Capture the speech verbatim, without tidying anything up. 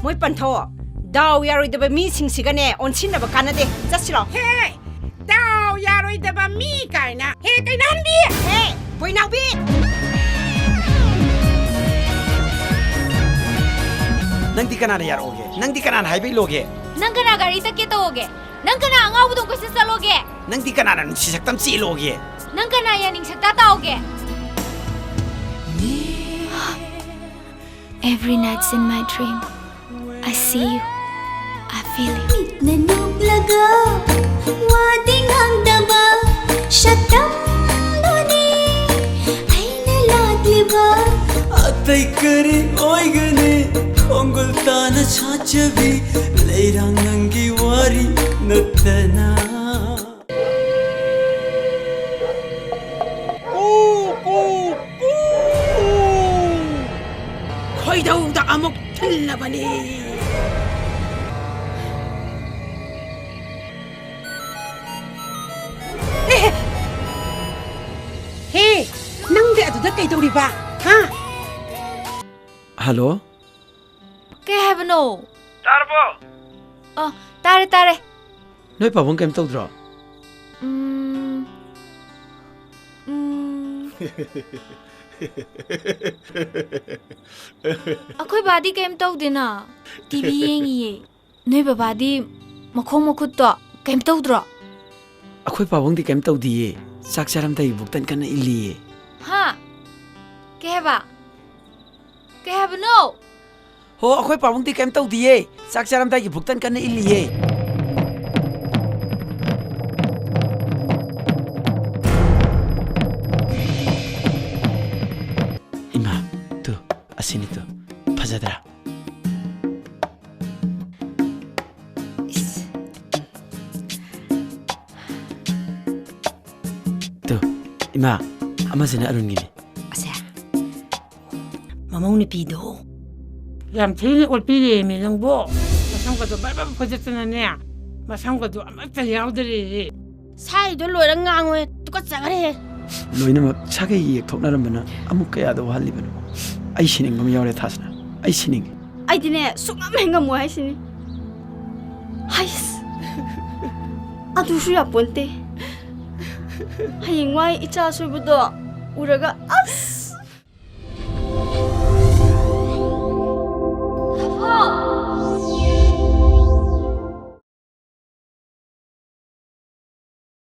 ꯃꯣꯏ ꯄꯟꯊꯧ꯫ ꯗꯥꯎ ꯌꯥꯔꯣꯏꯗꯕ ꯃꯤꯁꯤꯡꯁꯤꯒꯅꯦ ꯑꯣꯟꯁꯤꯟꯅꯕ ꯀꯥꯟꯅꯗꯦ꯫ ꯆꯠꯁꯤꯔꯣ? ꯍꯦ! ꯗꯥꯎ ꯌꯥꯔꯣꯏꯗꯕ ꯃꯤ ꯀꯥꯏꯅ꯫ ꯍꯦ, ꯀꯩꯅꯥꯍꯟꯕꯤ! ꯍꯦ, ꯕꯣꯏꯅꯥꯎꯕꯤ! ꯅꯪꯗꯤ ꯀꯅꯥꯅ ꯌꯥꯔꯛꯑꯣꯒꯦ? ꯅꯪꯗꯤ ꯀꯅꯥꯅ ꯍꯥꯏꯕ ꯏꯜꯂꯣꯒꯦ? ꯅꯪ ꯀꯅꯥ ꯒꯥꯔꯤ ꯇꯛꯀꯦ ꯇꯧꯒꯦ? ꯅꯪ ꯀꯅꯥ ꯑꯉꯥꯎꯕꯗꯧ ꯀꯣꯏꯆꯠ ꯆꯠꯂꯣꯒꯦ? ꯅꯪꯗꯤ ꯀꯅꯥꯅ ꯅꯨꯡꯁꯤ ꯁꯛꯇꯝ ꯆꯦꯜꯂꯣꯒꯦ? ꯅꯪ ꯀꯅꯥ ꯌꯥꯅꯤꯡ ꯁꯛꯇꯥ ꯇꯥꯎꯒꯦ? Every night's in my dream. I see you. I feel you. ꯃꯤꯠꯅ ꯅꯣꯛꯂꯒ ꯋꯥꯗꯤ ꯉꯥꯡꯗꯕ ꯁꯛꯇꯝꯗꯨꯅꯤ ꯑꯩꯅ ꯂꯥꯛꯂꯤꯕ꯫ ꯑꯇꯩ ꯀꯔꯤ ꯑꯣꯏꯒꯅꯤ? ꯈꯣꯡꯒꯨꯜ ꯇꯥꯅ ꯁꯥꯖꯕꯤ ꯂꯩꯔꯥꯡ ꯅꯪꯒꯤ ꯋꯥꯔꯤ ꯅꯠꯇꯅ꯫ ꯀꯨ, ꯀꯨ, ꯀꯨ! ꯈꯣꯏꯗꯧꯗ ꯑꯃꯨꯛ ꯊꯤꯜꯂꯕꯅꯤ꯫ ꯑꯦ! ꯍꯦ! ꯅꯪꯗꯤ ꯑꯗꯨꯗ ꯀꯩꯗꯧꯔꯤꯕ? ꯍꯥ? ꯍꯜꯂꯣ? ꯀꯩ ꯍꯥꯏꯕꯅꯣ? ꯇꯥꯔꯕꯣ? ꯑ, ꯇꯥꯔꯦ, ꯇꯥꯔꯦ꯫ ꯅꯣꯏ ꯄꯥꯕꯨꯡ ꯀꯩꯝ ꯇꯧꯗ꯭ꯔꯣ? ꯎꯝ, ꯎꯝ꯫ ꯑꯩꯈꯣꯏ ꯕꯥꯗꯤ ꯀꯩꯝ ꯇꯧꯗꯦꯅ꯫ T V ꯌꯦꯡꯉꯤꯌꯦ꯫ ꯅꯣꯏ ꯕꯕꯥꯗꯤ ꯃꯈꯣꯡ ꯃꯈꯨꯠꯇꯣ ꯀꯩꯝ ꯇꯧꯗ꯭ꯔꯣ? ꯑꯩꯈꯣꯏ ꯄꯥꯕꯨꯡꯗꯤ ꯀꯩꯝ ꯇꯧꯗꯤꯌꯦ꯫ ꯆꯥꯛ ꯆꯥꯔꯝꯗꯥꯏꯒꯤ ꯕꯨꯛꯇꯟ ꯀꯟꯅ ꯏꯜꯂꯤꯌꯦ꯫ ꯍꯥ? ꯀꯩ ꯍꯥꯏꯕ? ꯀꯩ ꯍꯥꯏꯕꯅꯣ? ꯍꯣ, ꯑꯩꯈꯣꯏ ꯄꯥꯕꯨꯡꯗꯤ ꯀꯩꯝ ꯇꯧꯗꯤꯌꯦ꯫ ꯆꯥꯛ ꯆꯥꯔꯝꯗꯥꯏꯒꯤ ꯕꯨꯛꯇꯟ ꯀꯟꯅ ꯏꯜꯂꯤꯌꯦ꯫ ꯏꯃꯥ, ꯇꯨ, ꯑꯁꯤꯅꯤ ꯇꯨ꯫ ꯐꯖꯗ꯭ꯔꯥ? ꯏꯁ꯫ ꯇꯨ, ꯏꯃꯥ, ꯑꯃꯁꯤꯅ ꯑꯔꯨꯟꯒꯤꯅꯤ꯫ ꯑꯁꯦ꯫ ꯃꯃꯧ ꯅꯨꯄꯤꯗꯣ꯫ ꯌꯥꯝ ꯊꯤꯅ ꯑꯣꯠꯄꯤꯔꯦꯃꯤ ꯅꯪꯕꯣ꯫ ꯃꯁꯝꯒꯗꯣ ꯕꯔ ꯕꯔ ꯐꯣꯏꯗꯠꯇꯅꯅꯦ꯫ ꯃꯁꯝꯒꯗꯣ ꯑꯃꯠꯇ ꯌꯥꯎꯗꯔꯦꯌꯦ꯫ ꯁꯥꯏꯗꯣ ꯂꯣꯏꯔ ꯉꯥꯡꯉꯣꯍꯦ, ꯇꯨꯀꯠꯆꯈ꯭ꯔꯦꯍꯦ꯫ ꯂꯣꯏꯅꯃꯛ ꯁꯥꯒꯩ ꯌꯦꯛꯊꯣꯛꯅꯔꯝꯕꯅ ꯑꯃꯨꯛ ꯀꯌꯥꯗ ꯋꯥꯍꯜꯂꯤꯕꯅꯣ? ꯑꯩ ꯁꯤꯅꯤꯡꯕ ꯑꯃ ꯌꯥꯎꯔꯦ ꯊꯥꯁꯅꯥ, ꯑꯩ ꯁꯤꯅꯤꯡꯉꯤ꯫ ꯑꯩꯗꯤꯅꯦ, ꯁꯨꯛꯉꯝ ꯍꯦꯛ ꯉꯝꯃꯣꯏ ꯍꯥꯏꯁꯤꯅꯤ꯫ ꯍꯩꯁ! ꯑꯗꯨꯁꯨ ꯌꯥꯄꯣꯟꯇꯦ꯫ ꯍꯌꯦꯡꯋꯥꯏ ꯏꯆꯥ ꯑꯁꯣꯏꯕꯗꯣ ꯎꯔꯒ, ꯑꯁ!